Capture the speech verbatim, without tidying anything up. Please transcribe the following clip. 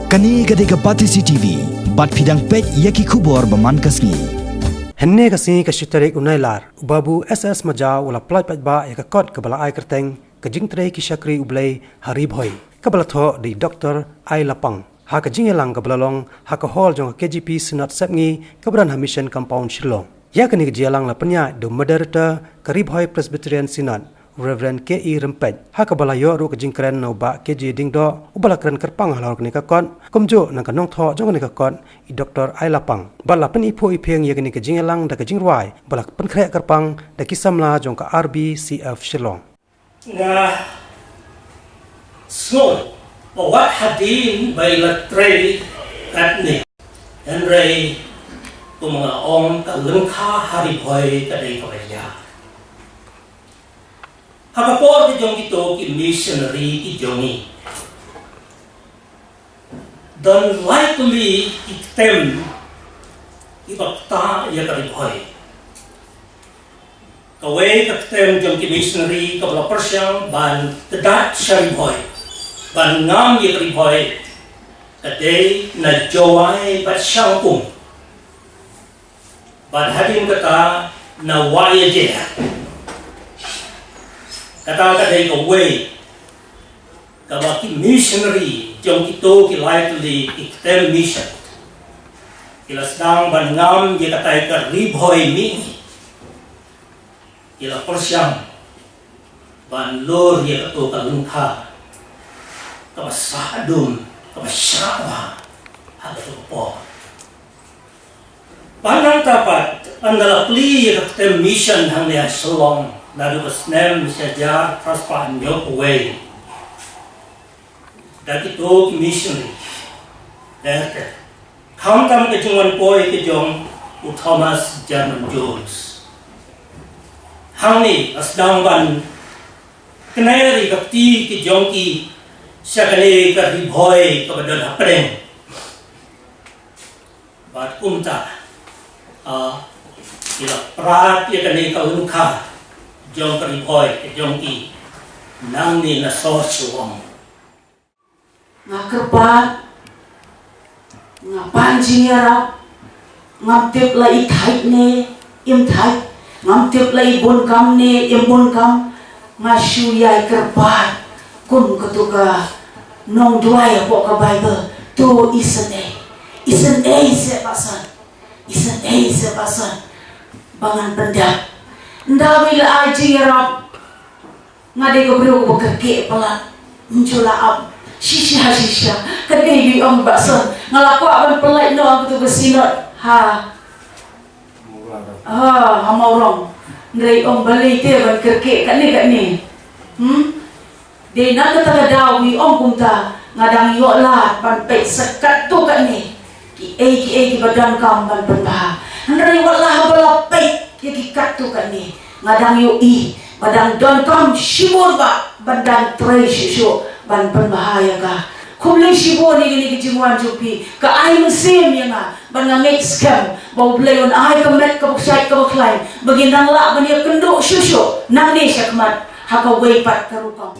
Kane ka dei ka Batesi T V, bad phi dang peit ïa ki khubor ba man ka sngi. Hynne ka sngi ka shi tarik u Nailar, u Babu S S Majaw u la pynlait paidbah ïa ka kot kaba la ai kyrteng ka Jingtrei ki Shakri U Blei ha Ri Bhoi, kaba la thoh da i Doktor Ailapang, ha ka jingïalang kaba la long ha ka hall jong ka K J P Synod Sepngi kaba don ha Mission Compound Shillong. Ïa kane ka jingïalang la pynïaid da u Moderator ka Ri Bhoi Presbyterian Synod, Reverend K E Rympeit, ha kaba la ïoh ruh ka jingkren na u Bah K J Diengdoh, uba la kren kyrpang halor kane ka kot, kumjuh na ka nongthoh jong kane ka kot, i Doktor Ailapang. Bad la pyniphuh iphieng ïa kane ka jingïalang da ka jingrwai ba la pynkhreh kyrpang da ki samla jong ka R B C F Shillong. Nga sngew ba wat hadien ba i la trei katne, hynrei kumba nga ong, ka lyngkha ha Ri Bhoi ka dei kaba ïar. Ha ka por ka jong kito ki missionary ki jong ngi, don lai tylli ki ktem kiba ktah ïa ka Ri Bhoi. Kawei ka ktem jong ki missionary kaba la pyrshang ban kdat sha Ri Bhoi, ban ngam ïa ka Ri Bhoi, ka dei na Jowai bad Shangpung. Bad hadien kata na Wahïajer. Kata ka dei kawei kaba ki missionary jong kito ki lai tylli ki ktem mission ki la sdang ban ngam ïa kata ka Ri Bhoi mihngi. Ki la pyrshang ban lor ïa kato ka lyngkha kaba sah dum, kaba sah ba ha kato ka por. Bad nangta pat, ynda la plie ïa ka ktem mission hangne ha Shillong naduh ka snem shi hajar phra spah hynñiew phew wei da kito ki missionary. Khamtam ka jingwan poi ka jong u Thomas Jarman Jones, hangne la sdang ban kner ïa ka kti ka jong ki sha kane ka Ri Bhoi kaba don hapdeng. Bad kumta, ah, ki la prat ïa kane ka lyngkha jong ka Ri Bhoi ka jong ki nangne na Sor Shillong. Nga kyrpad, nga pan jingïarap, ngam tip la i thait ne im thait, ngam tip la i bun kam ne im bun kam, nga shu ïai kyrpad kum katu ka nongduwai hapoh ka Baibl, to isynei, isynei seh Bah San, isynei seh Bah San, ba ngan pyndap. Ynda wi la ai jingïarap, nga dei ka briew ba kyrkieh palat, ym ju la ap shisha shisha. Ka dei wi ong Bah San, nga la kwah ban pynlait noh ïa katu ka synod ha, ha, ha Mawrong. Hynrei ym balei te ban kyrkieh katne katne. Hmm? Dei na kata ka daw wi ong kumta, nga dang ïoh lad ban peit sa katto katne kiei kiei kiba donkam ban pynbha. Hynrei wat la haba la peit ïa ki katto katne, nga dang ïohi ba dang donkam shibun ba ban dang trei shuh shuh ban pynbha ïa ka. Khublei shibun ïa kine ki jingwan jong phi, ka ai mynsiem ïa nga ban nga ngeit skhem ba U Blei un ai ka met kaba shait kaba khlaiñ ba ngin nang lah ban ïakynduh shuh shuh nangne shakhmat ha kawei pat ka rukom.